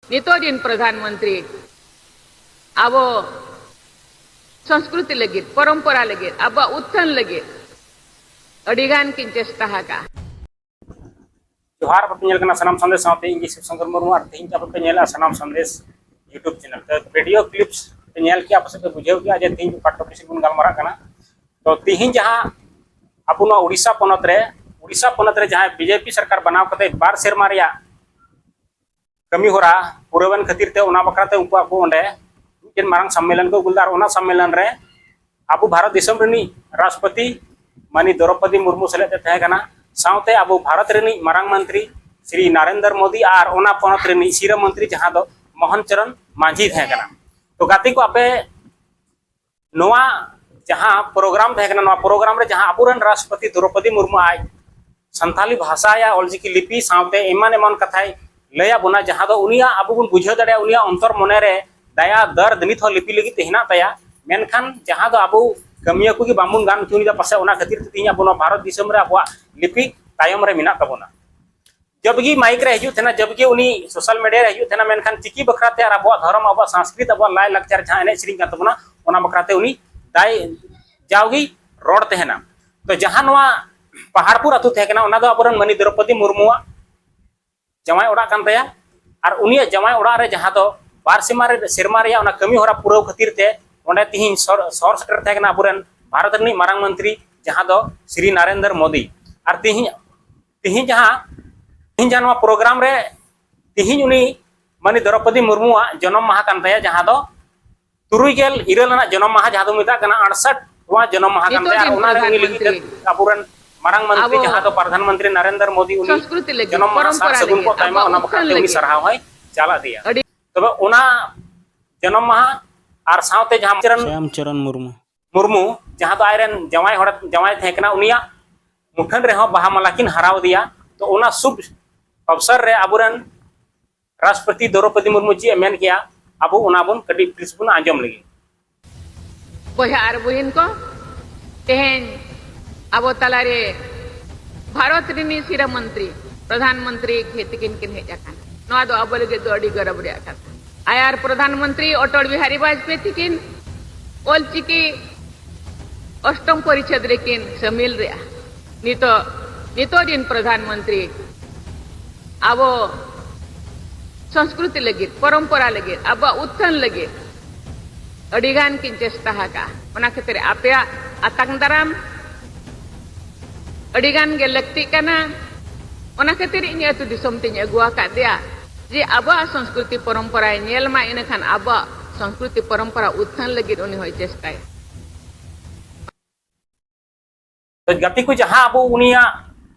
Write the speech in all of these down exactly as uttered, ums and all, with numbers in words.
ᱱᱤᱛᱚᱜ ᱨᱤᱱ ᱯᱨᱚᱫᱷᱟᱱ ᱢᱚᱱᱛᱨᱤ ᱟᱵᱚ ᱥᱚᱝᱥᱠᱨᱤᱛᱤ ᱞᱟᱹᱜᱤᱫ, ᱯᱚᱨᱚᱢᱯᱚᱨᱟ ᱞᱟᱹᱜᱤᱫ, ᱟᱵᱚᱣᱟᱜ ᱩᱛᱛᱷᱟᱱ ᱞᱟᱹᱜᱤᱫ ᱟᱹᱰᱤ ᱜᱟᱱ ᱠᱤᱱ ᱪᱮᱥᱴᱟ ᱟᱠᱟᱫᱼᱟ᱾ ᱡᱚᱦᱟᱨ, ᱟᱯᱮ ᱯᱮ ᱧᱮᱞ ᱠᱟᱱᱟ ᱥᱟᱱᱟᱢ ᱥᱟᱸᱫᱮᱥ ᱥᱟᱶᱛᱮ ᱤᱧ ᱜᱮ ᱥᱤᱵ ᱥᱚᱝᱠᱚᱨ ᱢᱩᱨᱢᱩ, ᱟᱨ ᱛᱮᱦᱮᱧ ᱟᱯᱮ ᱯᱮ ᱧᱮᱞᱮᱫᱼᱟ ᱥᱟᱱᱟᱢ ᱥᱟᱸᱫᱮᱥ YouTube channel᱾ ᱛᱚ video clips ᱯᱮ ᱧᱮᱞ ᱠᱮᱜᱼᱟ, ᱯᱟᱥᱮᱡ ᱯᱮ ᱵᱩᱡᱷᱟᱹᱣ ᱠᱮᱜᱼᱟ ᱡᱮ ᱛᱮᱦᱮᱧ ᱚᱠᱟ topic ᱵᱚᱱ ᱜᱟᱞᱢᱟᱨᱟᱜ ᱠᱟᱱᱟ᱾ ᱛᱚ ᱛᱮᱦᱮᱧ ᱡᱟᱦᱟᱸ ᱟᱵᱚ ᱱᱚᱣᱟ ᱩᱲᱤᱥᱥᱟ ᱯᱚᱱᱚᱛ ᱨᱮ, ᱩᱲᱤᱥᱥᱟ ᱯᱚᱱᱚᱛ ᱨᱮ ᱡᱟᱦᱟᱸᱭ BJP ᱥᱚᱨᱠᱟᱨ ᱵᱮᱱᱟᱣ ᱠᱟᱛᱮ ᱵᱟᱨ ᱥᱮᱨᱢᱟ ᱨᱮᱭᱟᱜ ᱠᱟᱹᱢᱤ ᱦᱚᱨᱟ ᱯᱩᱨᱟᱹᱣᱮᱱ ᱠᱷᱟᱹᱛᱤᱨ ᱛᱮ ᱚᱱᱟ ᱵᱟᱠᱷᱨᱟ ᱛᱮ ᱩᱱᱠᱩ ᱟᱠᱚ ᱚᱸᱰᱮ ᱢᱤᱫᱴᱮᱱ ᱢᱟᱨᱟᱝ ᱥᱚᱢᱢᱮᱞᱚᱱ ᱠᱚ ᱟᱹᱜᱩ ᱞᱮᱫᱟ, ᱟᱨ ᱚᱱᱟ ᱥᱚᱢᱢᱮᱞᱚᱱ ᱨᱮ ᱟᱵᱚ ᱵᱷᱟᱨᱚᱛ ᱫᱤᱥᱚᱢ ᱨᱤᱱᱤᱡ ᱨᱟᱥᱴᱨᱚᱯᱚᱛᱤ ᱢᱟᱹᱱᱤ ᱫᱨᱚᱯᱚᱫᱤ ᱢᱩᱨᱢᱩ ᱥᱮᱞᱮᱫ ᱮ ᱛᱟᱦᱮᱸ ᱠᱟᱱᱟ, ᱥᱟᱶᱛᱮ ᱟᱵᱚ ᱵᱷᱟᱨᱚᱛ ᱨᱤᱱᱤᱡ ᱢᱟᱨᱟᱝ ᱢᱚᱱᱛᱨᱤ ᱥᱨᱤ ᱱᱟᱨᱮᱱᱫᱨᱚ ᱢᱳᱫᱤ ᱟᱨ ᱚᱱᱟ ᱯᱚᱱᱚᱛ ᱨᱤᱱᱤᱡ ᱥᱤᱨᱟᱹ ᱢᱚᱱᱛᱨᱤ ᱡᱟᱦᱟᱸ ᱫᱚ ᱢᱳᱦᱚᱱ ᱪᱚᱨᱚᱱ ᱢᱟᱹᱡᱷᱤ ᱛᱟᱦᱮᱸ ᱠᱟᱱᱟ᱾ ᱛᱚ ᱜᱟᱛᱮ ᱠᱚ, ᱟᱯᱮ ᱱᱚᱣᱟ ᱡᱟᱦᱟᱸ program ᱛᱟᱦᱮᱸ ᱠᱟᱱᱟ, ᱱᱚᱣᱟ program ᱨᱮ ᱡᱟᱦᱟᱸ ᱟᱵᱚᱨᱮᱱ ᱨᱟᱥᱴᱨᱚᱯᱚᱛᱤ ᱫᱨᱚᱯᱚᱫᱤ ᱢᱩᱨᱢᱩ ᱟᱡ ᱥᱟᱱᱛᱟᱞᱤ ᱵᱷᱟᱥᱟ ᱭᱟ ᱚᱞᱪᱤᱠᱤ ᱞᱤᱯᱤ ᱥᱟᱶᱛᱮ ᱮᱢᱟᱱ ᱮᱢᱟᱱ ᱠᱟᱛᱷᱟᱭ ᱞᱟᱹᱭ ᱟᱵᱚᱱᱟ, ᱡᱟᱦᱟᱸ ᱫᱚ ᱩᱱᱤᱭᱟᱜ ᱟᱵᱚ ᱵᱚᱱ ᱵᱩᱡᱷᱟᱹᱣ ᱫᱟᱲᱮᱭᱟᱜᱼᱟ, ᱩᱱᱤᱭᱟᱜ ᱚᱱᱛᱚᱨ ᱢᱚᱱᱮ ᱨᱮ ᱫᱟᱭᱟ ᱫᱟᱨᱫ ᱱᱤᱛ ᱦᱚᱸ ᱞᱤᱯᱤ ᱞᱟᱹᱜᱤᱫ ᱛᱮ ᱦᱮᱱᱟᱜ ᱛᱟᱭᱟ᱾ ᱢᱮᱱᱠᱷᱟᱱ ᱡᱟᱦᱟᱸ ᱫᱚ ᱟᱵᱚ ᱠᱟᱹᱢᱤᱭᱟᱹ ᱠᱚᱜᱮ ᱵᱟᱝᱵᱚᱱ ᱜᱟᱱ ᱦᱚᱪᱚᱭᱮᱫᱟ, ᱯᱟᱥᱮᱡ ᱚᱱᱟ ᱠᱷᱟᱹᱛᱤᱨ ᱛᱮ ᱛᱮᱦᱮᱧ ᱟᱵᱚ ᱱᱚᱣᱟ ᱵᱷᱟᱨᱚᱛ ᱫᱤᱥᱚᱢ ᱨᱮ ᱟᱵᱚᱣᱟᱜ ᱞᱤᱯᱤ ᱛᱟᱭᱚᱢ ᱨᱮ ᱢᱮᱱᱟᱜ ᱛᱟᱵᱚᱱᱟ᱾ ᱡᱚᱵ ᱜᱮ ᱢᱟᱭᱤᱠ ᱨᱮ ᱦᱤᱡᱩᱜ ᱛᱟᱦᱮᱱᱟ, ᱡᱚᱵ ᱜᱮ ᱩᱱᱤ ᱥᱳᱥᱟᱞ ᱢᱤᱰᱤᱭᱟ ᱨᱮ ᱦᱤᱡᱩᱜ ᱛᱟᱦᱮᱱᱟ, ᱢᱮᱱᱠᱷᱟᱱ ᱪᱤᱠᱤ ᱵᱟᱠᱷᱨᱟ ᱛᱮ ᱟᱨ ᱟᱵᱚᱣᱟᱜ ᱫᱷᱚᱨᱚᱢ, ᱟᱵᱚᱣᱟᱜ ᱥᱟᱝᱥᱠᱨᱤᱛ, ᱟᱵᱚᱣᱟᱜ ᱞᱟᱭ ᱞᱟᱠᱪᱟᱨ ᱡᱟᱦᱟᱸ ᱮᱱᱮᱡ ᱥᱮᱨᱮᱧ ᱠᱟᱱ ᱛᱟᱵᱚᱱᱟ, ᱚᱱᱟ ᱵᱟᱠᱷᱨᱟ ᱛᱮ ᱩᱱᱤ ᱫᱟᱭ ᱡᱟᱣᱜᱮ ᱨᱚᱲ ᱛᱟᱦᱮᱱᱟ᱾ ᱛᱚ ᱡᱟᱦᱟᱸ ᱱᱚᱣᱟ ᱯᱟᱦᱟᱲᱯᱩᱨ ᱟᱹᱛᱩ ᱛᱟᱦᱮᱸ ᱠᱟᱱᱟ, ᱚᱱᱟ ᱫᱚ ᱟᱵᱚᱨᱮᱱ ᱢᱟᱹᱱᱤ ᱫᱨᱚᱯᱚᱫᱤ ᱢᱩᱨᱢᱩᱣᱟᱜ ᱡᱟᱶᱟᱭ ᱚᱲᱟᱜ ᱠᱟᱱ ᱛᱟᱭᱟ, ᱟᱨ ᱩᱱᱤᱭᱟᱜ ᱡᱟᱶᱟᱭ ᱚᱲᱟᱜ ᱨᱮ ᱡᱟᱦᱟᱸ ᱫᱚ ᱵᱟᱨ ᱥᱮᱨᱢᱟ ᱨᱮ, ᱥᱮᱨᱢᱟ ᱨᱮᱭᱟᱜ ᱚᱱᱟ ᱠᱟᱹᱢᱤ ᱦᱚᱨᱟ ᱯᱩᱨᱟᱹᱣ ᱠᱷᱟᱹᱛᱤᱨ ᱛᱮ ᱚᱸᱰᱮ ᱛᱤᱦᱤᱧ ᱥᱚᱨ, ᱥᱚᱦᱚᱨ ᱥᱮᱴᱮᱨ ᱛᱟᱦᱮᱸ ᱠᱟᱱᱟ ᱟᱵᱚᱨᱮᱱ ᱵᱷᱟᱨᱚᱛ ᱨᱤᱱᱤᱡ ᱢᱟᱨᱟᱝ ᱢᱚᱱᱛᱨᱤ ᱡᱟᱦᱟᱸ ᱫᱚ ᱥᱨᱤ ᱱᱟᱨᱮᱱᱫᱨᱚ ᱢᱳᱫᱤ᱾ ᱟᱨ ᱛᱤᱦᱤᱧ, ᱛᱤᱦᱤᱧ ᱡᱟᱦᱟᱸ, ᱛᱤᱦᱤᱧ ᱡᱟᱦᱟᱸ ᱱᱚᱣᱟ program ᱨᱮ ᱛᱤᱦᱤᱧ ᱩᱱᱤ ᱢᱟᱹᱱᱤ ᱫᱨᱚᱯᱚᱫᱤ ᱢᱩᱨᱢᱩᱣᱟᱜ ᱡᱚᱱᱚᱢ ᱢᱟᱦᱟ ᱠᱟᱱ ᱛᱟᱭᱟ, ᱡᱟᱦᱟᱸ ᱫᱚ ᱛᱩᱨᱩᱭ ᱜᱮᱞ ᱤᱨᱟᱹᱞ ᱟᱱᱟᱜ ᱡᱚᱱᱚᱢ ᱢᱟᱦᱟ, ᱡᱟᱦᱟᱸ ᱫᱚ ᱢᱮᱛᱟᱜ ᱠᱟᱱᱟ ᱟᱴᱥᱚᱴ ᱱᱚᱣᱟ ᱡᱚᱱᱚᱢ ᱢᱟᱦᱟ ᱠᱟᱱ ᱛᱟᱭᱟ᱾ ᱟᱨ ᱚᱱᱟ ᱨᱮ ᱩᱱᱤ ᱞᱟᱹᱜᱤᱫ ᱛᱮ ᱟᱵᱚᱨᱮᱱ ᱢᱟᱨᱟᱝ ᱢᱚᱱᱛᱨᱤ ᱡᱟᱦᱟᱸ ᱫᱚ ᱯᱨᱚᱫᱷᱟᱱ ᱢᱚᱱᱛᱨᱤ ᱱᱟᱨᱮᱱᱫᱨᱚ ᱢᱳᱫᱤ ᱩᱱᱤ ᱡᱚᱱᱚᱢ ᱢᱟᱦᱟ ᱥᱟᱨ ᱥᱟᱹᱜᱩᱱ ᱠᱚ ᱛᱟᱭᱢᱟ, ᱚᱱᱟ ᱵᱟᱠᱷᱨᱟ ᱛᱮ ᱩᱱᱤ ᱥᱟᱨᱦᱟᱣ ᱦᱚᱸᱭ ᱪᱟᱞ ᱟᱫᱮᱭᱟ᱾ ᱛᱚᱵᱮ ᱚᱱᱟ ᱡᱚᱱᱚᱢ ᱢᱟᱦᱟ ᱟᱨ ᱥᱟᱶᱛᱮ ᱡᱟᱦᱟᱸ ᱪᱚᱨᱚᱱ ᱥᱭᱟᱢ ᱪᱚᱨᱚᱱ ᱢᱩᱨᱢᱩ ᱢᱩᱨᱢᱩ, ᱡᱟᱦᱟᱸ ᱫᱚ ᱟᱡᱨᱮᱱ ᱡᱟᱶᱟᱭ ᱦᱚᱲ, ᱡᱟᱶᱟᱭ ᱛᱟᱦᱮᱸ ᱠᱟᱱᱟ, ᱩᱱᱤᱭᱟᱜ ᱢᱩᱴᱷᱟᱹᱱ ᱨᱮᱦᱚᱸ ᱵᱟᱦᱟ ᱢᱟᱞᱟ ᱠᱤᱱ ᱦᱟᱨᱟᱣ ᱟᱫᱮᱭᱟ᱾ ᱛᱚ ᱚᱱᱟ ᱥᱩᱵ ᱚᱵᱥᱚᱨ ᱨᱮ ᱟᱵᱚᱨᱮᱱ ᱨᱟᱥᱴᱨᱚᱯᱚᱛᱤ ᱫᱨᱚᱯᱚᱫᱤ ᱢᱩᱨᱢᱩ ᱪᱮᱫ ᱮ ᱢᱮᱱ ᱠᱮᱜᱼᱟ, ᱟᱵᱚ ᱚᱱᱟ ᱵᱚᱱ ᱠᱟᱹᱴᱤᱡ please ᱵᱚᱱ ᱟᱸᱡᱚᱢ ᱞᱮᱜᱮ᱾ ᱵᱚᱭᱦᱟ ᱟᱨ ᱵᱩᱦᱤᱱ ᱠᱚ, ᱛᱮᱦᱮᱧ ᱟᱵᱚ ᱛᱟᱞᱟᱨᱮ ᱵᱷᱟᱨᱚᱛ ᱨᱤᱱᱤᱡ ᱥᱤᱨᱟᱹ ᱢᱚᱱᱛᱨᱤ, ᱯᱨᱚᱫᱷᱟᱱ ᱢᱚᱱᱛᱨᱤ ᱜᱮ ᱛᱤᱠᱤᱱ ᱠᱤᱱ ᱦᱮᱡ ᱟᱠᱟᱱᱟ᱾ ᱱᱚᱣᱟ ᱫᱚ ᱟᱵᱚ ᱞᱟᱹᱜᱤᱫ ᱫᱚ ᱟᱹᱰᱤ ᱜᱚᱨᱚᱵᱽ ᱨᱮᱭᱟᱜ ᱠᱟᱛᱷᱟ᱾ ᱟᱭᱟᱨ ᱯᱨᱚᱫᱷᱟᱱ ᱢᱚᱱᱛᱨᱤ ᱚᱴᱚᱞ ᱵᱤᱦᱟᱨᱤ ᱵᱟᱡᱽᱯᱮᱭᱤ ᱛᱤᱠᱤᱱ ᱚᱞᱪᱤᱠᱤ ᱚᱥᱴᱚᱢ ᱯᱚᱨᱤᱪᱷᱮᱫ ᱨᱮᱠᱤᱱ ᱥᱟᱹᱢᱤᱞ ᱨᱮᱭᱟ᱾ ᱱᱤᱛᱚᱜ, ᱱᱤᱛᱚᱜ ᱨᱤᱱ ᱯᱨᱚᱫᱷᱟᱱ ᱢᱚᱱᱛᱨᱤ ᱟᱵᱚ ᱥᱚᱝᱥᱠᱨᱤᱛᱤ ᱞᱟᱹᱜᱤᱫ, ᱯᱚᱨᱚᱢᱯᱚᱨᱟ ᱞᱟᱹᱜᱤᱫ, ᱟᱵᱚᱣᱟᱜ ᱩᱛᱛᱷᱟᱱ ᱞᱟᱹᱜᱤᱫ ᱟᱹᱰᱤ ᱜᱟᱱ ᱠᱤᱱ ᱪᱮᱥᱴᱟ ᱟᱠᱟᱫᱼᱟ᱾ ᱚᱱᱟ ᱠᱷᱟᱹᱛᱤᱨ ᱟᱯᱮᱭᱟᱜ ᱟᱛᱟᱝ ᱫᱟᱨᱟᱢ ᱟᱹᱰᱤ ᱜᱟᱱ ᱜᱮ ᱞᱟᱹᱠᱛᱤᱜ ᱠᱟᱱᱟ᱾ ᱚᱱᱟ ᱠᱷᱟᱹᱛᱤᱨ ᱤᱧ ᱟᱹᱛᱩ ᱫᱤᱥᱚᱢ ᱛᱤᱧ ᱟᱹᱜᱩ ᱟᱠᱟᱫᱮᱭᱟ, ᱡᱮ ᱟᱵᱚᱣᱟᱜ ᱥᱚᱝᱥᱠᱨᱤᱛᱤ ᱯᱚᱨᱚᱢᱯᱚᱨᱟᱭ ᱧᱮᱞ ᱢᱟ, ᱤᱱᱟᱹᱠᱷᱟᱱ ᱟᱵᱚᱣᱟᱜ ᱥᱚᱝᱥᱠᱨᱤᱛᱤ ᱯᱚᱨᱚᱢᱯᱚᱨᱟ ᱩᱛᱛᱷᱟᱱ ᱞᱟᱹᱜᱤᱫ ᱩᱱᱤ ᱦᱚᱸᱭ ᱪᱮᱥᱴᱟᱭᱟ᱾ ᱛᱚ ᱜᱟᱛᱮ ᱠᱚ, ᱡᱟᱦᱟᱸ ᱟᱵᱚ ᱩᱱᱤᱭᱟᱜ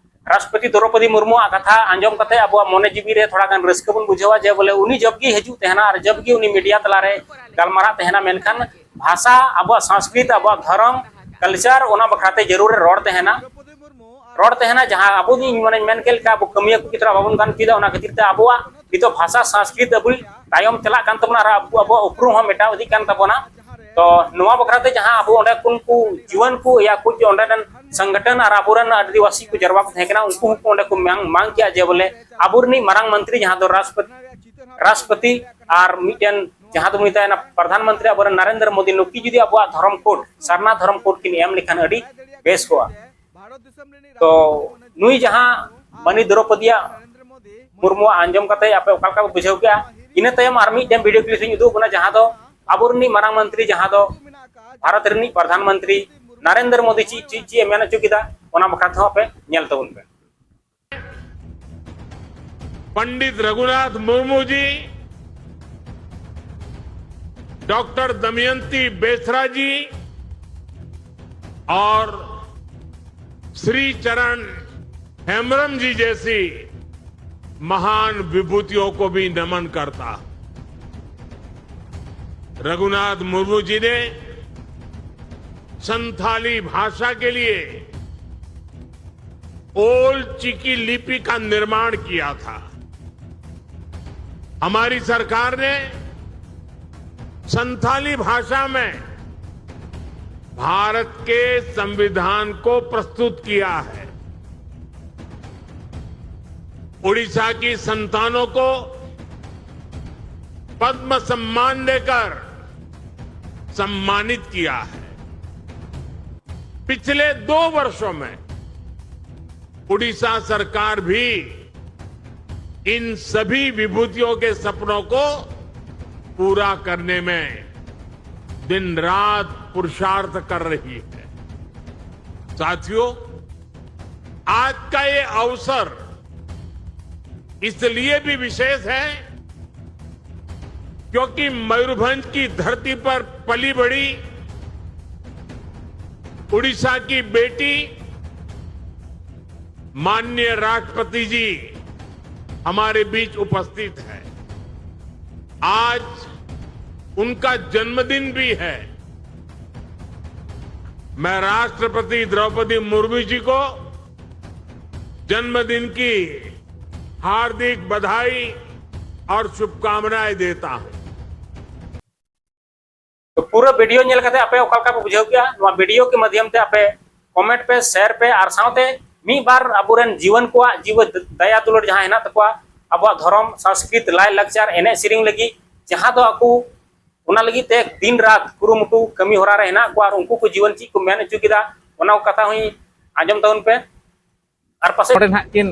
ᱨᱟᱥᱴᱨᱚᱯᱚᱛᱤ ᱫᱨᱚᱣᱯᱚᱫᱤ ᱢᱩᱨᱢᱩᱣᱟᱜ ᱠᱟᱛᱷᱟ ᱟᱸᱡᱚᱢ ᱠᱟᱛᱮ ᱟᱵᱚᱣᱟᱜ ᱢᱚᱱᱮ ᱡᱤᱣᱤ ᱨᱮ ᱛᱷᱚᱲᱟ ᱜᱟᱱ ᱨᱟᱹᱥᱠᱟᱹ ᱵᱚᱱ ᱵᱩᱡᱷᱟᱹᱣᱟ, ᱡᱮ ᱵᱚᱞᱮ ᱩᱱᱤ ᱡᱚᱵ ᱜᱮ ᱦᱤᱡᱩᱜ ᱛᱟᱦᱮᱱᱟ ᱟᱨ ᱡᱚᱵ ᱜᱮ ᱩᱱᱤ ᱢᱤᱰᱤᱭᱟ ᱛᱟᱞᱟᱨᱮ ᱜᱟᱞᱢᱟᱨᱟᱜ ᱛᱟᱦᱮᱱᱟ, ᱢᱮᱱᱠᱷᱟᱱ ᱵᱷᱟᱥᱟ, ᱟᱵᱚᱣᱟᱜ ᱥᱚᱝᱥᱠᱨᱤᱛ, ᱟᱵᱚᱣᱟᱜ ᱫᱷᱚᱨᱚᱢ, ᱠᱟᱞᱪᱟᱨ, ᱚᱱᱟ ᱵᱟᱠᱷᱨᱟ ᱛᱮ ᱡᱟᱹᱨᱩᱲ ᱮ ᱨᱚᱲ ᱛᱟᱦᱮᱱᱟ᱾ ᱨᱚᱲ ᱛᱟᱦᱮᱱᱟ, ᱡᱟᱦᱟᱸ ᱟᱵᱚ ᱫᱚ, ᱤᱧ ᱢᱟᱱᱮᱧ ᱢᱮᱱ ᱠᱮᱫ ᱞᱮᱠᱟ, ᱟᱵᱚ ᱠᱟᱹᱢᱤᱭᱟᱹ ᱠᱚ ᱜᱮ ᱛᱷᱚᱲᱟ ᱵᱟᱵᱚᱱ ᱜᱟᱱ ᱦᱚᱪᱚᱭᱮᱫᱟ, ᱚᱱᱟ ᱠᱷᱟᱹᱛᱤᱨ ᱛᱮ ᱟᱵᱚᱣᱟᱜ ᱱᱤᱛᱚᱜ ᱵᱷᱟᱥᱟ ᱥᱚᱝᱥᱠᱨᱤᱛ ᱟᱵᱚ ᱛᱟᱭᱚᱢ ᱪᱟᱞᱟᱜ ᱠᱟᱱ ᱛᱟᱵᱚᱱᱟ ᱟᱨ ᱟᱵᱚ, ᱟᱵᱚᱣᱟᱜ ᱩᱯᱨᱩᱢ ᱦᱚᱸ ᱢᱮᱴᱟᱣ ᱤᱫᱤᱜ ᱠᱟᱱ ᱛᱟᱵᱚᱱᱟ᱾ ᱛᱚ ᱱᱚᱣᱟ ᱵᱟᱠᱷᱨᱟ ᱛᱮ ᱡᱟᱦᱟᱸ ᱟᱵᱚ ᱚᱸᱰᱮ ᱠᱷᱚᱱ ᱠᱚ ᱡᱩᱣᱟᱹᱱ ᱠᱚ ᱭᱟ ᱠᱩᱪ ᱚᱸᱰᱮ ᱨᱮᱱ ᱥᱚᱝᱜᱚᱴᱷᱚᱱ ᱟᱨ ᱟᱵᱚᱨᱮᱱ ᱟᱹᱫᱤᱵᱟᱹᱥᱤ ᱠᱚ ᱡᱟᱨᱣᱟ ᱠᱚ ᱛᱟᱦᱮᱸ ᱠᱟᱱᱟ, ᱩᱱᱠᱩ ᱦᱚᱸᱠᱚ ᱚᱸᱰᱮ ᱠᱚ ᱢᱟᱝ, ᱢᱟᱝ ᱠᱮᱜᱼᱟ ᱡᱮ ᱵᱚᱞᱮ ᱟᱵᱚ ᱨᱤᱱᱤᱡ ᱢᱟᱨᱟᱝ ᱢᱚᱱᱛᱨᱤ ᱡᱟᱦᱟᱸ ᱫᱚ ᱨᱟᱥᱴᱨᱚᱯᱚᱛᱤ, ᱨᱟᱥᱴᱨᱚᱯᱚᱛᱤ ᱟᱨ ᱢᱤᱫᱴᱮᱱ ᱡᱟᱦᱟᱸ ᱫᱚ ᱢᱮᱛᱟᱭ ᱠᱟᱱᱟ ᱯᱨᱚᱫᱷᱟᱱ ᱢᱚᱱᱛᱨᱤ ᱟᱵᱚᱨᱮᱱ ᱱᱟᱨᱮᱱᱫᱨᱚ ᱢᱳᱫᱤ, ᱱᱩᱠᱤᱱ ᱡᱩᱫᱤ ᱟᱵᱚᱣᱟᱜ ᱫᱷᱚᱨᱚᱢ ᱠᱳᱰ, ᱥᱟᱨᱱᱟ ᱫᱷᱚᱨᱚᱢ ᱠᱳᱰ ᱠᱤᱱ ᱮᱢ ᱞᱮᱠᱷᱟᱱ ᱟᱹᱰᱤ ᱵᱮᱥ ᱠᱚᱜᱼᱟ᱾ ᱛᱚ ᱱᱩᱭ ᱡᱟᱦᱟᱸ ᱢᱟᱹᱱᱤ ᱫᱨᱚᱯᱚᱫᱤᱭᱟ ᱢᱩᱨᱢᱩᱣᱟᱜ ᱟᱸᱡᱚᱢ ᱠᱟᱛᱮ ᱟᱯᱮ ᱚᱠᱟ ᱞᱮᱠᱟ ᱯᱮ ᱵᱩᱡᱷᱟᱹᱣ ᱠᱮᱜᱼᱟ? ᱤᱱᱟᱹ ᱛᱟᱭᱚᱢ ᱟᱨ ᱢᱤᱫᱴᱮᱱ ᱵᱷᱤᱰᱤᱭᱳ ᱠᱞᱤᱯ ᱤᱧ ᱩᱫᱩᱜ ᱵᱚᱱᱟ, ᱡᱟᱦᱟᱸ ᱫᱚ ᱟᱵᱚ ᱨᱤᱱᱤᱡ ᱢᱟᱨᱟᱝ ᱢᱚᱱᱛᱨᱤ, ᱡᱟᱦᱟᱸ ᱫᱚ ᱵᱷᱟᱨᱚᱛ ᱨᱤᱱᱤᱡ ᱯᱨᱚᱫᱷᱟᱱ ᱢᱚᱱᱛᱨᱤ ᱱᱟᱨᱮᱱᱫᱨᱚ ᱢᱳᱫᱤ ᱪᱮᱫ ᱪᱮᱫ ᱪᱮᱫ ᱮ ᱢᱮᱱ ᱦᱚᱪᱚ ᱠᱮᱫᱟ, ᱚᱱᱟ ᱵᱟᱠᱷᱨᱟ ᱛᱮᱦᱚᱸ ᱟᱯᱮ ᱧᱮᱞ ᱛᱟᱵᱚᱱ ᱯᱮ᱾ पंडित रघुनाथ मुर्मू जी, डॉक्टर दमयंती बेसरा जी और श्री चरण हेम्ब्रम जी जैसी महान विभूतियों को भी नमन करता। रघुनाथ मुर्मू जी ने संथाली भाषा के लिए ओल चिकी लिपि का निर्माण किया था। हमारी सरकार ने संथाली भाषा में भारत के संविधान को प्रस्तुत किया है। उड़ीसा की संतानों को पद्म सम्मान देकर सम्मानित किया है। पिछले दो वर्षों में उड़ीसा सरकार भी इन सभी विभूतियों के सपनों को पूरा करने में दिन रात पुरुषार्थ कर रही है। साथियों, आज का ये अवसर इसलिए भी विशेष है क्योंकि मयूरभंज की धरती पर पली बढ़ी उड़ीसा की बेटी माननीय राष्ट्रपति जी हमारे बीच उपस्थित हैं। आज उनका जन्मदिन भी है। मैं राष्ट्रपति द्रौपदी मुर्मू जी को जन्मदिन की हार्दिक बधाई और शुभकामनाएं देता हूं। ᱛᱚ ᱯᱩᱨᱟᱹ ᱵᱷᱤᱰᱤᱭᱳ ᱧᱮᱞ ᱠᱟᱛᱮ ᱟᱯᱮ ᱚᱠᱟ ᱞᱮᱠᱟ ᱯᱮ ᱵᱩᱡᱷᱟᱹᱣ ᱠᱮᱜᱼᱟ? ᱱᱚᱣᱟ ᱵᱷᱤᱰᱤᱭᱳ ᱠᱮ ᱢᱟᱫᱷᱭᱚᱢ ᱛᱮ ᱟᱯᱮ ᱠᱚᱢᱮᱱᱴ ᱯᱮ, ᱥᱮᱭᱟᱨ ᱯᱮ ᱟᱨ ᱥᱟᱶᱛᱮ ᱢᱤᱫ ᱵᱟᱨ ᱟᱵᱚᱨᱮᱱ ᱡᱤᱣᱟᱹᱱ ᱠᱚᱣᱟᱜ ᱡᱤᱣᱤ ᱫᱟᱭᱟ ᱫᱩᱞᱟᱹᱲ ᱡᱟᱦᱟᱸ ᱦᱮᱱᱟᱜ ᱛᱟᱠᱚᱣᱟ ᱟᱵᱚᱣᱟᱜ ᱫᱷᱚᱨᱚᱢ, ᱥᱚᱝᱥᱠᱨᱤᱛ, ᱞᱟᱭ ᱞᱟᱠᱪᱟᱨ, ᱮᱱᱮᱡ ᱥᱮᱨᱮᱧ ᱞᱟᱹᱜᱤᱫ ᱡᱟᱦᱟᱸ ᱫᱚ ᱟᱠᱚ ᱚᱱᱟ ᱞᱟᱹᱜᱤᱫ ᱛᱮ ᱫᱤᱱ ᱨᱟᱛ ᱠᱩᱨᱩᱢᱩᱴᱩ ᱠᱟᱹᱢᱤ ᱦᱚᱨᱟ ᱨᱮ ᱦᱮᱱᱟᱜ ᱠᱚᱣᱟ ᱟᱨ ᱩᱱᱠᱩ ᱠᱚ ᱡᱤᱣᱟᱹᱱ ᱪᱮᱫ ᱠᱚ ᱢᱮᱱ ᱦᱚᱪᱚ ᱠᱮᱫᱟ ᱚᱱᱟ ᱠᱚ ᱠᱟᱛᱷᱟ ᱦᱚᱸᱧ ᱟᱸᱡᱚᱢ ᱛᱟᱵᱚᱱ ᱯᱮ᱾ ᱟᱨ ᱯᱟᱥᱮᱡ ᱱᱚᱰᱮ ᱱᱟᱦᱟᱜ ᱠᱤᱱ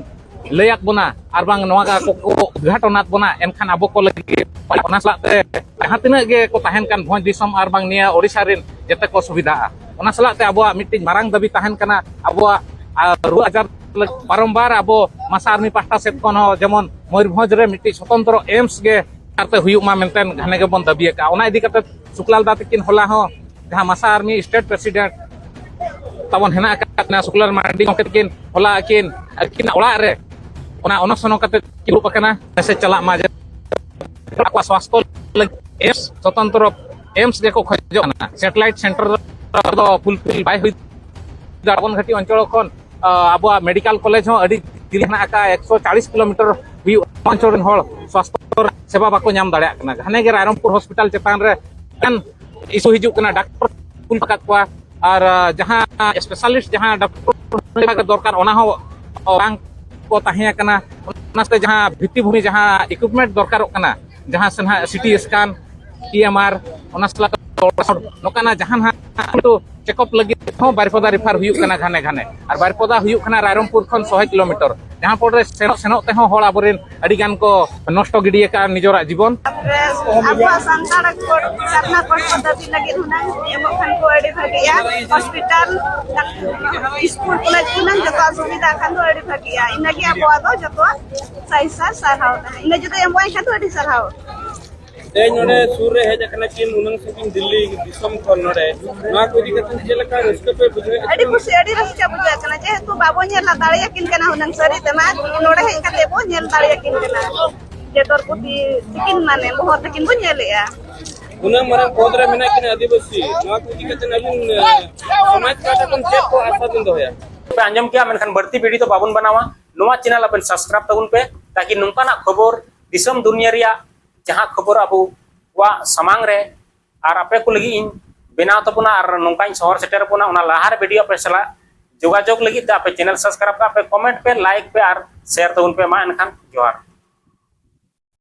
ᱞᱟᱹᱭᱟᱫ ᱵᱚᱱᱟ ᱟᱨ ᱵᱟᱝ ᱱᱚᱣᱟ ᱠᱚ ᱩᱫᱽᱜᱷᱟᱴᱚᱱᱟᱫ ᱵᱚᱱᱟ, ᱮᱱᱠᱷᱟᱱ ᱟᱵᱚ ᱠᱚ ᱞᱟᱹᱜᱤᱫ ᱚᱱᱟ ᱥᱟᱞᱟᱜ ᱛᱮ ᱡᱟᱦᱟᱸ ᱛᱤᱱᱟᱹᱜ ᱜᱮ ᱠᱚ ᱛᱟᱦᱮᱱ ᱠᱟᱱ ᱵᱷᱚᱸᱡᱽ ᱫᱤᱥᱚᱢ ᱟᱨ ᱵᱟᱝ ᱱᱤᱭᱟᱹ ᱳᱰᱤᱥᱟ ᱨᱮᱱ ᱡᱮᱛᱮ ᱠᱚ ᱥᱩᱵᱤᱫᱷᱟᱜᱼᱟ᱾ ᱚᱱᱟ ᱥᱟᱞᱟᱜ ᱛᱮ ᱟᱵᱚᱣᱟᱜ ᱢᱤᱫᱴᱤᱡ ᱢᱟᱨᱟᱝ ᱫᱟᱹᱵᱤ ᱛᱟᱦᱮᱱ ᱠᱟᱱᱟ, ᱟᱵᱚᱣᱟᱜ ᱟᱨ ᱨᱩᱣᱟᱹ ᱟᱡᱟᱨ ᱞᱟᱹᱜᱤᱫ ᱵᱟᱨᱚᱢᱵᱟᱨ ᱟᱵᱚ ᱢᱟᱥᱟ ᱟᱨᱢᱤ ᱯᱟᱦᱴᱟ ᱥᱮᱫ ᱠᱷᱚᱱ ᱦᱚᱸ ᱡᱮᱢᱚᱱ ᱢᱚᱭᱩᱨᱵᱷᱚᱸᱡᱽ ᱨᱮ ᱢᱤᱫᱴᱤᱡ ᱥᱚᱛᱚᱱᱛᱨᱚ ᱮᱢᱥ ᱜᱮ ᱛᱮᱭᱟᱨ ᱛᱮ ᱦᱩᱭᱩᱜ ᱢᱟ ᱢᱮᱱᱛᱮ ᱜᱷᱟᱱᱮ ᱜᱮᱵᱚᱱ ᱫᱟᱹᱵᱤ ᱟᱠᱟᱫᱼᱟ᱾ ᱚᱱᱟ ᱤᱫᱤ ᱠᱟᱛᱮ ᱥᱩᱠᱞᱟᱞ ᱫᱟ ᱛᱟᱹᱠᱤᱱ ᱦᱚᱞᱟ ᱦᱚᱸ ᱡᱟᱦᱟᱸ ᱢᱟᱥᱟ ᱟᱨᱢᱤ ᱥᱴᱮᱴ ᱯᱨᱮᱥᱤᱰᱮᱱᱴ ᱛᱟᱵᱚᱱ ᱦᱮᱱᱟᱜ ᱟᱠᱟᱫ ᱠᱤᱱᱟ ᱥᱩᱠᱞᱟᱞ ᱢᱟᱨᱰᱤ ᱜᱚᱢᱠᱮ ᱛᱟᱹᱠᱤᱱ ᱦᱚᱞᱟ ᱟᱹᱠᱤᱱ ᱟᱹᱠᱤᱱᱟᱜ ᱚᱲᱟᱜ ᱨᱮ ᱚᱱᱟ ᱚᱱᱚᱥᱚᱱ ᱠᱟᱛᱮ ᱠᱤᱱ ᱫᱩᱲᱩᱵ ᱟᱠᱟᱱᱟ᱾ ᱢᱮᱥᱮᱡᱽ ᱪᱟᱞᱟᱜ ᱢᱟ ᱡᱮ ᱟᱠᱚᱣᱟᱜ ᱥᱣᱟᱥᱛᱷᱚ ᱞᱟᱹᱜᱤᱫ ᱮᱢᱥ ᱥᱚᱛᱚᱱᱛᱨᱚ ᱮᱢᱥ ᱜᱮᱠᱚ ᱠᱷᱚᱡᱚᱜ ᱠᱟᱱᱟ᱾ ᱥᱮᱴᱮᱞᱟᱭᱤᱴ ᱥᱮᱱᱴᱟᱨ ᱫᱚ ᱯᱷᱩᱞᱯᱷᱤᱞ ᱵᱟᱭ ᱦᱩᱭ ᱫᱟᱲᱮᱭᱟᱜ ᱵᱚᱱ ᱜᱷᱟᱹᱴᱤ ᱚᱧᱪᱚᱞ ᱠᱷᱚᱱ ᱟᱵᱚᱣᱟᱜ ᱢᱮᱰᱤᱠᱟᱞ ᱠᱚᱞᱮᱡᱽ ᱦᱚᱸ ᱟᱹᱰᱤ ᱫᱤᱞ ᱦᱮᱱᱟᱜ ᱟᱠᱟᱫᱼᱟ᱾ ᱮᱠᱥᱚ ᱪᱟᱞᱤᱥ ᱠᱤᱞᱳᱢᱤᱴᱟᱨ ᱦᱩᱭᱩᱜ ᱚᱧᱪᱚᱞ ᱨᱮᱱ ᱦᱚᱲ ᱥᱣᱟᱥᱛᱷᱚ ᱥᱮᱵᱟ ᱵᱟᱠᱚ ᱧᱟᱢ ᱫᱟᱲᱮᱭᱟᱜ ᱠᱟᱱᱟ᱾ ᱜᱷᱟᱱᱮ ᱜᱮ ᱨᱟᱭᱨᱚᱝᱯᱩᱨ ᱦᱚᱥᱯᱤᱴᱟᱞ ᱪᱮᱛᱟᱱ ᱨᱮ ᱤᱥᱩ ᱦᱤᱡᱩᱜ ᱠᱟᱱᱟ, ᱰᱟᱠᱛᱚᱨ ᱠᱩᱞ ᱟᱠᱟᱫ ᱠᱚᱣᱟ ᱟᱨ ᱡᱟᱦᱟᱸ ᱥᱯᱮᱥᱟᱞᱤᱥᱴ ᱡᱟᱦᱟᱸ ᱰᱟᱠᱛᱚᱨ ᱫᱚᱨᱠᱟᱨ ᱚᱱᱟ ᱦᱚᱸ ᱵᱟᱝ ᱠᱚ ᱛᱟᱦᱮᱸ ᱟᱠᱟᱱᱟ᱾ ᱚᱱᱟ ᱥᱟᱶᱛᱮ ᱡᱟᱦᱟᱸ ᱵᱷᱤᱛᱛᱤᱵᱷᱩᱢᱤ ᱡᱟᱦᱟᱸ ᱤᱠᱩᱭᱤᱯᱢᱮᱱᱴ ᱫᱚᱨᱠᱟᱨᱚᱜ ᱠᱟᱱᱟ, ᱡᱟᱦᱟᱸ ᱥᱮ ᱱᱟᱦᱟᱜ ᱥᱤᱴᱤ ᱥᱠᱮᱱ, ᱴᱤ ᱮᱢ ᱟᱨ, ᱚᱱᱟ ᱥᱟᱞᱟᱜ ᱱᱚᱝᱠᱟᱱᱟᱜ ᱡᱟᱦᱟᱸ ᱱᱟᱦᱟᱜ ᱪᱮᱠᱟᱯ ᱞᱟᱹᱜᱤᱫ ᱦᱚᱸ ᱵᱟᱨᱤᱯᱚᱫᱟ ᱨᱮᱯᱷᱟᱨ ᱦᱩᱭᱩᱜ ᱠᱟᱱᱟ ᱜᱷᱟᱱᱮ ᱜᱷᱟᱱᱮ᱾ ᱟᱨ ᱵᱟᱨᱤᱯᱚᱫᱟ ᱦᱩᱭᱩᱜ ᱠᱟᱱᱟ ᱨᱟᱭᱨᱚᱝᱯᱩᱨ ᱠᱷᱚᱱ ᱥᱚᱭ ᱠᱤᱞᱳᱢᱤᱴᱟᱨ, ᱡᱟᱦᱟᱸ ᱯᱚᱨᱮ ᱥᱮᱱᱚᱜ ᱥᱮᱱᱚᱜ ᱛᱮᱦᱚᱸ ᱦᱚᱲ ᱟᱵᱚᱨᱮᱱ ᱟᱹᱰᱤ ᱜᱟᱱ ᱠᱚ ᱱᱚᱥᱴᱚ ᱜᱤᱰᱤ ᱟᱠᱟᱫᱼᱟ ᱱᱤᱡᱚᱨᱟᱜ ᱡᱤᱵᱚᱱ᱾ ᱛᱟᱯᱚᱨᱮ ᱟᱵᱚᱣᱟᱜ ᱥᱟᱱᱛᱟᱲ ᱠᱳᱰ, ᱥᱟᱨᱱᱟ ᱠᱳᱰ ᱠᱚ ᱫᱟᱹᱵᱤ ᱞᱟᱹᱜᱤᱫ ᱦᱩᱱᱟᱹᱝ ᱮᱢᱚᱜ ᱠᱷᱟᱱ ᱠᱚ ᱟᱹᱰᱤ ᱵᱷᱟᱹᱜᱤᱜᱼᱟ᱾ ᱦᱚᱥᱯᱤᱴᱟᱞ, ᱥᱠᱩᱞ, ᱠᱚᱞᱮᱡᱽ ᱦᱩᱱᱟᱹᱝ ᱡᱚᱛᱚᱣᱟᱜ ᱥᱩᱵᱤᱫᱷᱟ ᱠᱷᱟᱱ ᱫᱚ ᱟᱹᱰᱤ ᱵᱷᱟᱹᱜᱤᱜᱼᱟ᱾ ᱤᱱᱟᱹᱜᱮ ᱟᱵᱚᱣᱟᱜ ᱫᱚ ᱡᱚᱛᱚᱣᱟᱜ ᱥᱟᱭ ᱥᱟᱭ ᱥᱟᱨᱦᱟᱣ ᱛᱟᱦᱮᱸ᱾ ᱤᱱᱟᱹ ᱡᱩᱫᱤ ᱮᱢᱚᱜ ᱠᱷᱟᱱ ᱫᱚ ᱟᱹᱰᱤ ᱥᱟᱨᱦᱟᱣ᱾ ᱛᱮᱦᱮᱧ ᱱᱚᱰᱮ ᱥᱩᱨ ᱨᱮ ᱦᱮᱡ ᱟᱠᱟᱱᱟ ᱠᱤᱱ ᱩᱱᱟᱹᱝ ᱥᱟᱺᱜᱤᱧ ᱫᱤᱞᱞᱤ ᱫᱤᱥᱚᱢ ᱠᱷᱚᱱ ᱱᱚᱰᱮ, ᱱᱚᱣᱟ ᱠᱚ ᱤᱫᱤ ᱠᱟᱛᱮ ᱪᱮᱫ ᱞᱮᱠᱟ ᱨᱟᱹᱥᱠᱟᱹ ᱯᱮ ᱵᱩᱡᱷᱟᱹᱣᱮᱫ ᱟᱹᱰᱤ ᱠᱟᱱᱟ? ᱠᱩᱥᱤ, ᱟᱹᱰᱤ ᱨᱟᱹᱥᱠᱟᱹ ᱵᱩᱡᱷᱟᱹᱜ ᱠᱟᱱᱟ, ᱡᱮᱦᱮᱛᱩ ᱵᱟᱵᱚ ᱧᱮᱞ ᱫᱟᱲᱮᱭᱟᱠᱤᱱ ᱠᱟᱱᱟ ᱦᱩᱱᱟᱹᱝ ᱥᱟᱹᱨᱤ ᱛᱮᱢᱟ, ᱱᱚᱰᱮ ᱦᱮᱡ ᱠᱟᱛᱮ ᱵᱚ ᱧᱮᱞ ᱫᱟᱲᱮᱭᱟᱠᱤᱱ ᱠᱟᱱᱟ᱾ ᱡᱮ ᱫᱨᱚᱯᱚᱫᱤ ᱛᱤᱠᱤᱱ ᱢᱟᱱᱮ ᱵᱚᱦᱚᱜ ᱛᱟᱹᱠᱤᱱ ᱵᱚ ᱧᱮᱞᱮᱜᱼᱟ᱾ ᱩᱱᱟᱹᱜ ᱢᱟᱨᱟᱝ ᱯᱚᱫᱽ ᱨᱮ ᱢᱮᱱᱟᱜ ᱠᱤᱱᱟ ᱟᱹᱫᱤᱵᱟᱹᱥᱤ, ᱱᱚᱣᱟ ᱠᱚ ᱤᱫᱤ ᱠᱟᱛᱮ ᱟᱹᱵᱤᱱ, ᱮ, ᱥᱚᱢᱟᱡᱽ ᱯᱟᱦᱴᱟ ᱠᱷᱚᱱ ᱪᱮᱫ ᱠᱚ ᱟᱥᱟ ᱵᱤᱱ ᱫᱚᱦᱚᱭᱟ? ᱯᱮ ᱟᱸᱡᱚᱢ ᱠᱮᱜᱼᱟ, ᱢᱮᱱᱠᱷᱟᱱ ᱵᱟᱹᱲᱛᱤ ᱵᱷᱤᱰᱤᱭᱳ ᱫᱚ ᱵᱟᱵᱚᱱ ᱵᱮᱱᱟᱣᱟ᱾ ᱱᱚᱣᱟ ᱪᱮᱱᱮᱞ ᱟᱵᱮᱱ ᱥᱟᱵᱥᱠᱨᱟᱭᱤᱵ ᱛᱟᱵᱚᱱ ᱯᱮ, ᱛᱟᱠᱤ ᱱᱚᱝᱠᱟᱱᱟᱜ ᱠᱷᱚᱵᱚᱨ, ᱫᱤᱥᱚᱢ ᱫᱩᱱᱤᱭᱟᱹ ᱨᱮᱭᱟᱜ ᱡᱟᱦᱟᱸ ᱠᱷᱚᱵᱚᱨ ᱟᱵᱚᱣᱟᱜ ᱥᱟᱢᱟᱝ ᱨᱮ ᱟᱨ ᱟᱯᱮ ᱠᱚ ᱞᱟᱹᱜᱤᱫ ᱤᱧ ᱵᱮᱱᱟᱣ ᱛᱟᱵᱚᱱᱟ ᱟᱨ ᱱᱚᱝᱠᱟᱧ ᱥᱚᱦᱚᱨ ᱥᱮᱴᱮᱨ ᱟᱵᱚᱱᱟ, ᱚᱱᱟ ᱞᱟᱦᱟ ᱨᱮ ᱵᱷᱤᱰᱤᱭᱳ ᱟᱯᱮ ᱥᱟᱞᱟᱜ ᱡᱳᱜᱟᱡᱳᱜᱽ ᱞᱟᱹᱜᱤᱫ ᱛᱮ ᱟᱯᱮ ᱪᱮᱱᱮᱞ ᱥᱟᱵᱥᱠᱨᱟᱭᱤᱵ ᱠᱟᱜ ᱯᱮ, ᱠᱚᱢᱮᱱᱴ ᱯᱮ, ᱞᱟᱭᱤᱠ ᱯᱮ ᱟᱨ ᱥᱮᱭᱟᱨ ᱛᱟᱵᱚᱱ ᱯᱮ᱾ ᱢᱟ ᱮᱱᱠᱷᱟᱱ ᱡᱚᱦᱟᱨ᱾